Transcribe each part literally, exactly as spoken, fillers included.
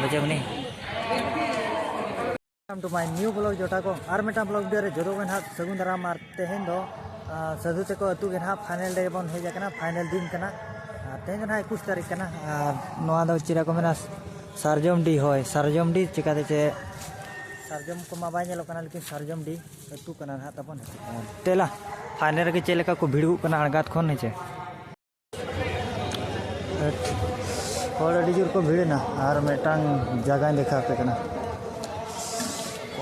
ᱵᱟᱡᱮ ᱢᱟᱹᱱᱤ᱾ Welcome to my new vlog ᱡᱚᱴᱟ ᱠᱚ, ᱟᱨ ᱢᱤᱫᱴᱟᱝ vlog video ᱨᱮ ᱡᱚᱛᱚ ᱜᱮ ᱱᱟᱦᱟᱜ ᱥᱟᱹᱜᱩᱱ ᱫᱟᱨᱟᱢ᱾ ᱟᱨ ᱛᱮᱦᱮᱧ ᱫᱚ ᱟᱨ ᱥᱟᱹᱫᱷᱩ ᱛᱮᱠᱚ ᱟᱹᱛᱩ ᱜᱮ ᱱᱟᱦᱟᱜ final day ᱵᱚᱱ ᱦᱮᱡ ᱟᱠᱟᱱᱟ, final ᱫᱤᱱ ᱠᱟᱱᱟ᱾ ᱟᱨ ᱛᱮᱦᱮᱧ ᱫᱚ ᱱᱟᱦᱟᱜ ᱮᱠᱩᱥ ᱛᱟᱹᱨᱤᱠᱷ ᱠᱟᱱᱟ᱾ ᱟᱨ ᱱᱚᱣᱟ ᱫᱚ ᱪᱮᱫ ᱠᱚ ᱢᱮᱱᱟ, ᱥᱟᱨᱡᱚᱢ ᱰᱤ, ᱦᱳᱭ ᱥᱟᱨᱡᱚᱢ ᱰᱤ᱾ ᱪᱤᱠᱟᱹᱛᱮ ᱪᱮ ᱥᱟᱨᱡᱚᱢ ᱠᱚᱢᱟ ᱵᱟᱭ ᱧᱮᱞᱚᱜ ᱠᱟᱱᱟ, ᱞᱮᱠᱤᱱ ᱥᱟᱨᱡᱚᱢ ᱰᱤ ᱟᱹᱛᱩ ᱠᱟᱱᱟ ᱱᱟᱦᱟᱜ ᱛᱟᱵᱚᱱ᱾ ᱴᱮᱞᱟ final ᱨᱮᱜᱮ ᱪᱮᱫ ᱞᱮᱠᱟ ᱠᱚ ᱵᱷᱤᱲᱩᱜ ᱠᱟᱱᱟ ᱟᱬᱜᱟᱛ ᱠᱷᱚᱱ ᱦᱮᱸᱪᱮ᱾ ᱦᱚᱲ ᱟᱹᱰᱤ ᱡᱳᱨ ᱠᱚ ᱵᱷᱤᱲ ᱮᱱᱟ᱾ ᱟᱨ ᱢᱤᱫᱴᱟᱝ ᱡᱟᱭᱜᱟᱧ ᱫᱮᱠᱷᱟᱣ ᱟᱯᱮ ᱠᱟᱱᱟ,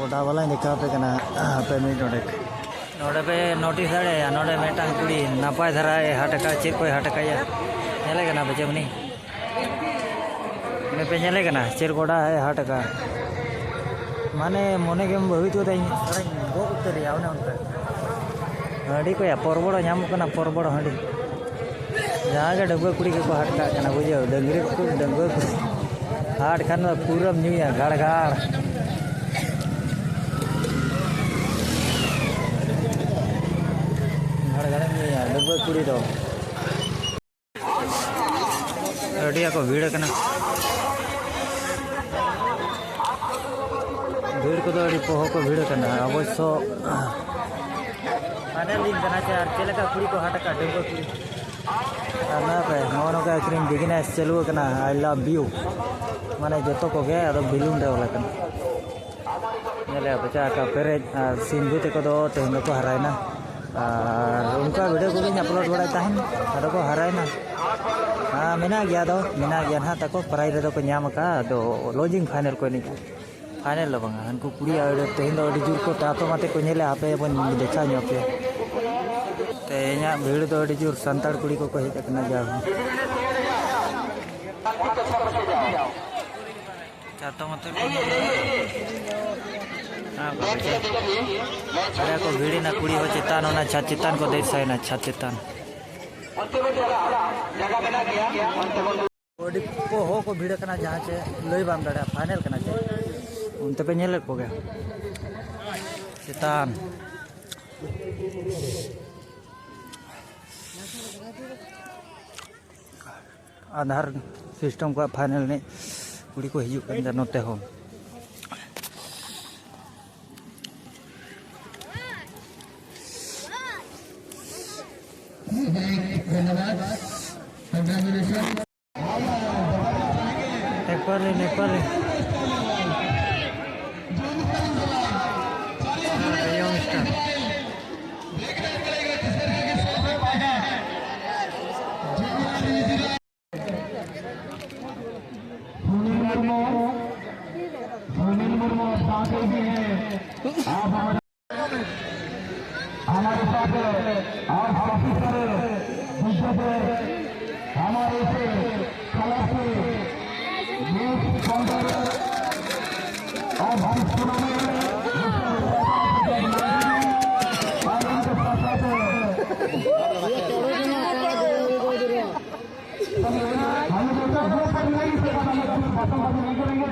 ᱚᱰᱟ ᱵᱟᱞᱟᱧ ᱫᱮᱠᱷᱟᱣ ᱟᱯᱮ ᱠᱟᱱᱟ, ᱦᱟᱯᱮ ᱢᱤᱫ ᱰᱚᱸᱰᱮᱠ᱾ ᱱᱚᱰᱮ ᱯᱮ notice ᱫᱟᱲᱮᱭᱟᱜᱼᱟ, ᱱᱚᱰᱮ ᱢᱤᱫᱴᱟᱝ ᱠᱩᱲᱤ ᱱᱟᱯᱟᱭ ᱫᱷᱟᱨᱟᱭ ᱦᱟᱴ ᱟᱠᱟᱫ᱾ ᱪᱮᱫ ᱠᱚᱭ ᱦᱟᱴ ᱟᱠᱟᱫᱼᱟ ᱧᱮᱞᱮ ᱠᱟᱱᱟ ᱯᱮ ᱪᱮ ᱩᱱᱤ? ᱩᱱᱤ ᱯᱮ ᱧᱮᱞᱮ ᱠᱟᱱᱟ ᱪᱮᱫ ᱜᱚᱰᱟᱭ ᱦᱟᱴ ᱟᱠᱟᱫ? ᱢᱟᱱᱮ ᱢᱚᱱᱮ ᱜᱮᱢ ᱵᱷᱟᱹᱵᱤᱛ ᱜᱚᱫᱟ, ᱤᱧ ᱛᱷᱚᱲᱟᱧ ᱜᱚᱜ ᱩᱛᱟᱹᱨᱮᱭᱟ, ᱚᱱᱮ ᱚᱱᱠᱟ᱾ ᱦᱟᱺᱰᱤ ᱠᱚᱭᱟ ᱯᱚᱨᱵᱚᱲ ᱧᱟᱢᱚᱜ ᱠᱟᱱᱟ, ᱯᱚᱨᱵᱚᱲ ᱦᱟᱺᱰᱤ᱾ ᱡᱟᱦᱟᱸ ᱜᱮ ᱰᱟᱺᱜᱩᱣᱟᱹ ᱠᱩᱲᱤ ᱜᱮᱠᱚ ᱦᱟᱴ ᱠᱟᱜ ᱠᱟᱱᱟ, ᱵᱩᱡᱷᱟᱹᱣ, ᱰᱟᱺᱜᱽᱨᱤ ᱠᱚ, ᱰᱟᱺᱜᱩᱣᱟᱹ ᱠᱩᱲᱤ᱾ ᱦᱟᱴ ᱠᱷᱟᱱ ᱫᱚ ᱯᱩᱨᱟᱹᱢ ᱧᱩᱭᱟ, ᱜᱟᱲ ᱜᱟᱲ᱾ ᱜᱟᱲ ᱜᱟᱲᱮᱢ ᱧᱩᱭᱟ, ᱰᱟᱺᱜᱩᱣᱟᱹ ᱠᱩᱲᱤ ᱫᱚ᱾ ᱟᱹᱰᱤ ᱟᱸᱴ ᱠᱚ ᱵᱷᱤᱲ ᱟᱠᱟᱱᱟ᱾ ᱵᱷᱤᱲ ᱠᱚᱫᱚ ᱟᱹᱰᱤ ᱯᱚᱦᱚ ᱠᱚ ᱵᱷᱤᱲ ᱟᱠᱟᱱᱟ᱾ ᱚᱵᱚᱥᱥᱚ final ᱫᱤᱱ ᱠᱟᱱᱟ ᱥᱮ, ᱟᱨ ᱪᱮᱫ ᱞᱮᱠᱟ ᱠᱩᱲᱤ ᱠᱚ ᱦᱟᱴ ᱟᱠᱟᱫ, ᱰᱟᱺᱜᱩᱣᱟᱹ ᱠᱩᱲᱤ᱾ ᱟᱨ ᱱᱚᱣᱟ ᱯᱮ, ᱱᱚᱜᱼᱚ ᱱᱚᱝᱠᱟ ᱟᱹᱠᱷᱨᱤᱧ business ᱪᱟᱹᱞᱩ ᱟᱠᱟᱱᱟ, I love you᱾ ᱢᱟᱱᱮ ᱡᱚᱛᱚ ᱠᱚᱜᱮ, ᱟᱫᱚ balloon ᱨᱮ ᱚᱞ ᱟᱠᱟᱱᱟ᱾ ᱧᱮᱞᱮᱜᱼᱟ ᱯᱮ ᱪᱟ ᱠᱟ ᱯᱮᱨᱮᱡ, ᱟᱨ ᱥᱤᱝᱜᱩ ᱛᱮᱠᱚ ᱫᱚ ᱛᱮᱦᱮᱧ ᱫᱚᱠᱚ ᱦᱟᱨᱟᱭᱮᱱᱟ᱾ ᱟᱨ ᱚᱱᱠᱟ video ᱠᱚᱜᱮᱧ upload ᱵᱟᱲᱟᱭ ᱛᱟᱦᱮᱱ, ᱟᱫᱚ ᱠᱚ ᱦᱟᱨᱟᱭᱮᱱᱟ᱾ ᱦᱮᱸ, ᱢᱮᱱᱟᱜ ᱜᱮᱭᱟ, ᱟᱫᱚ ᱢᱮᱱᱟᱜ ᱜᱮᱭᱟ ᱱᱟᱦᱟᱜ ᱛᱟᱠᱚ, prize ᱨᱮᱫᱚ ᱠᱚ ᱧᱟᱢ ᱟᱠᱟᱫᱼᱟ᱾ ᱟᱫᱚ losing final ᱠᱚ ᱮᱱᱮᱡᱼᱟ, final ᱫᱚ ᱵᱟᱝᱟ᱾ ᱦᱟᱱᱠᱩ ᱠᱩᱲᱤ ᱟᱨ ᱛᱮᱦᱮᱧ ᱫᱚ ᱟᱹᱰᱤ ᱡᱳᱨ ᱠᱚ ᱛᱟᱛᱚᱢ ᱟᱛᱮ ᱠᱚ ᱧᱮᱞᱮᱜᱼᱟ, ᱦᱟᱯᱮ ᱵᱚᱱ ᱫᱮᱠᱷᱟᱣ ᱧᱚᱜ ᱯᱮᱭᱟ᱾ ᱛᱮᱦᱮᱧᱟᱜ ᱵᱷᱤᱲ ᱫᱚ ᱟᱹᱰᱤ ᱡᱳᱨ ᱥᱟᱱᱛᱟᱲ ᱠᱩᱲᱤ ᱠᱚᱠᱚ ᱦᱮᱡ ᱟᱠᱟᱱᱟ ᱡᱟ ᱦᱚᱸ᱾ ᱪᱟᱛᱚᱢ ᱟᱛᱮ ᱠᱚ ᱧᱮᱞ ᱮᱫᱟ᱾ ᱦᱮᱸ, ᱵᱟᱵᱟ, ᱪᱮᱫ? ᱟᱨᱮ ᱠᱚ ᱵᱷᱤᱲ ᱮᱱᱟ ᱠᱩᱲᱤ ᱦᱚᱸ ᱪᱮᱛᱟᱱ, ᱚᱱᱟ ᱪᱷᱟᱫᱽ ᱪᱮᱛᱟᱱ ᱠᱚ ᱫᱮᱡ ᱥᱟᱭᱮᱱᱟ, ᱪᱷᱟᱫᱽ ᱪᱮᱛᱟᱱ᱾ ᱟᱹᱰᱤ ᱠᱚ ᱦᱚᱲ ᱠᱚ ᱵᱷᱤᱲ ᱟᱠᱟᱱᱟ, ᱡᱟᱦᱟᱸ ᱪᱮ ᱞᱟᱹᱭ ᱵᱟᱢ ᱫᱟᱲᱮᱭᱟᱜᱼᱟ, final ᱠᱟᱱᱟ ᱪᱮ᱾ ᱚᱱᱛᱮ ᱯᱮ ᱧᱮᱞᱮᱫ ᱠᱚᱜᱮ ᱪᱮᱛᱟᱱ᱾ ᱟᱫᱷᱟᱨ system ᱠᱚᱣᱟᱜ final ᱮᱱᱮᱡ᱾ ᱠᱩᱲᱤ ᱠᱚ ᱦᱤᱡᱩᱜ ᱠᱟᱱ ᱜᱮᱭᱟ ᱱᱚᱛᱮ ᱦᱚᱸ᱾ ᱮᱠᱵᱟᱨᱮ, ᱮᱠᱵᱟᱨᱮ। ᱦᱮᱸ, young star। सुनील मुर्मू, सुनील मुर्मू साथ ही हैं। आप हमारे, हमारे साथ हैं। और सबसे सारे विजेता हमारे से कलर से न्यूज़ काउंटर और हम सुनाने और उनके साथ साथ हम लोग का जो पर नहीं से हम लोग कुछ भाषण बाजी नहीं करेंगे।